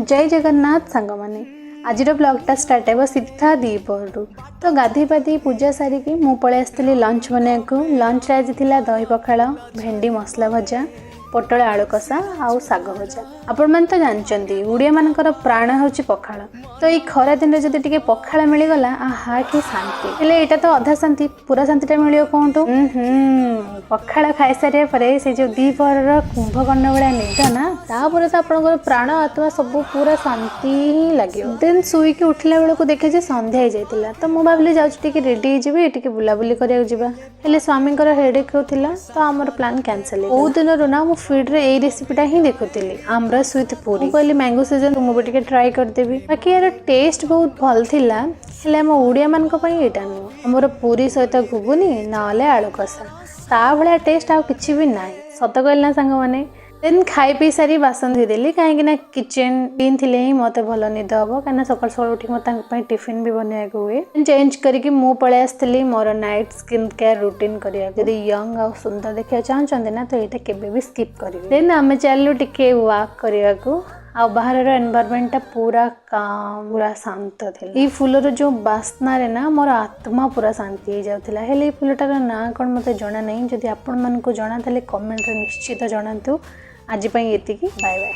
ଜୟ ଜଗନ୍ନାଥ ସାଙ୍ଗମାନେ। ଆଜିର ବ୍ଲଗ୍ଟା ଷ୍ଟାର୍ଟ ହେବ ସିଧା ଦ୍ୱିପହରରୁ। ତ ଗାଧୋଇ ପାଧୋଇ ପୂଜା ସାରିକି ମୁଁ ପଳେଇ ଆସିଥିଲି ଲଞ୍ଚ ବନେଇବାକୁ। ଲଞ୍ଚରେ ଆଜି ଥିଲା ଦହି ପଖାଳ, ଭେଣ୍ଡି ମସଲା ଭଜା, ପୋଟଳ ଆଳୁ କଷା ଆଉ ଶାଗ ଭଜା। ଆପଣମାନେ ତ ଜାଣିଛନ୍ତି, ଓଡ଼ିଆମାନଙ୍କର ପ୍ରାଣ ହେଉଛି ପଖାଳ। ତ ଏଇ ଖରା ଦିନରେ ଯଦି ଟିକେ ପଖାଳ ମିଳିଗଲା, ଆହା କି ଶାନ୍ତି! ହେଲେ ଏଇଟା ତ ଅଧା ଶାନ୍ତି, ପୁରା ଶାନ୍ତିଟା ମିଳିବ କୋଉଠୁ? ହୁଁ, ପଖାଳ ଖାଇସାରିବା ପରେ ସେ ଯେଉଁ ଦ୍ୱିପହରର କୁମ୍ଭକର୍ଣ୍ଣ ଭଳିଆ ନିଦ ନା, ତାପରେ ତ ଆପଣଙ୍କର ପ୍ରାଣ ଆତ୍ମା ସବୁ ପୁରା ଶାନ୍ତି ହିଁ ଲାଗିବ। ଦେନ୍ ଶୋଇକି ଉଠିଲା ବେଳକୁ ଦେଖେ ଯେ ସନ୍ଧ୍ୟା ହେଇଯାଇଥିଲା। ତ ମୁଁ ଭାବିଲି, ଯାଉଛି ଟିକେ ରେଡ଼ି ହେଇଯିବି, ଟିକେ ବୁଲାବୁଲି କରିବାକୁ ଯିବା। ହେଲେ ସ୍ୱାମୀଙ୍କର ହେଡ଼େକ୍ ହେଉଥିଲା, ତ ଆମର ପ୍ଲାନ୍ କ୍ୟାନସେଲ୍। ବହୁତ ଦିନରୁ ନା ମୁଁ ଫିଡ଼୍ରେ ଏଇ ରେସିପିଟା ହିଁ ଦେଖୁଥିଲି, ଆମରସ ୱିଥ୍ ପୁରୀ। ମୁଁ କହିଲି, ମ୍ୟାଙ୍ଗୋ ସିଜନ୍, ମୁଁ ବି ଟିକେ ଟ୍ରାଏ କରିଦେବି। ବାକି ଏହାର ଟେଷ୍ଟ ବହୁତ ଭଲ ଥିଲା, ହେଲେ ଆମ ଓଡ଼ିଆମାନଙ୍କ ପାଇଁ ଏଇଟା ନୁହଁ। ଆମର ପୁରୀ ସହିତ ଘୁଗୁନି ନହେଲେ ଆଳୁ କଷା, ତା ଭଳିଆ ଟେଷ୍ଟ ଆଉ କିଛି ବି ନାହିଁ। ସତ କହିଲି ନା ସାଙ୍ଗମାନେ? ଦେନ୍ ଖାଇ ପିଇ ସାରି ବାସନ ଧୋଇଦେଲି, କାହିଁକି ନା କିଚେନ୍ କ୍ଲିନ୍ ଥିଲେ ହିଁ ମୋତେ ଭଲ ନିଦ ହେବ, କାହିଁକିନା ସକାଳୁ ସକାଳୁ ଉଠିକି ମୋତେ ତାଙ୍କ ପାଇଁ ଟିଫିନ୍ ବି ବନେଇବାକୁ ହୁଏ। ଚେଞ୍ଜ କରିକି ମୁଁ ପଳେଇ ଆସିଥିଲି ମୋର ନାଇଟ୍ ସ୍କିନ୍ କେୟାର ରୁଟିନ୍ କରିବାକୁ। ଯଦି ୟଙ୍ଗ ଆଉ ସୁନ୍ଦର ଦେଖିବାକୁ ଚାହୁଁଛନ୍ତି ନା, ତ ଏଇଟା କେବେ ବି ସ୍କିପ୍ କରିବେ। ଦେନ୍ ଆମେ ଚାଲିଲୁ ଟିକେ ୱାକ୍ କରିବାକୁ ଆଉ ବାହାରର ଏନଭାରମେଣ୍ଟଟା ପୁରା କାମ୍, ପୁରା ଶାନ୍ତ ଥିଲା। ଏଇ ଫୁଲର ଯେଉଁ ବାସ୍ନାରେ ନା ମୋର ଆତ୍ମା ପୁରା ଶାନ୍ତି ହେଇଯାଉଥିଲା। ହେଲେ ଏଇ ଫୁଲଟାର ନାଁ କ'ଣ ମୋତେ ଜଣା ନାହିଁ। ଯଦି ଆପଣମାନଙ୍କୁ ଜଣା, ତାହେଲେ କମେଣ୍ଟରେ ନିଶ୍ଚିତ ଜଣାନ୍ତୁ। ଆଜି ପାଇଁ ଏତିକି, ବାଏ ବାଏ।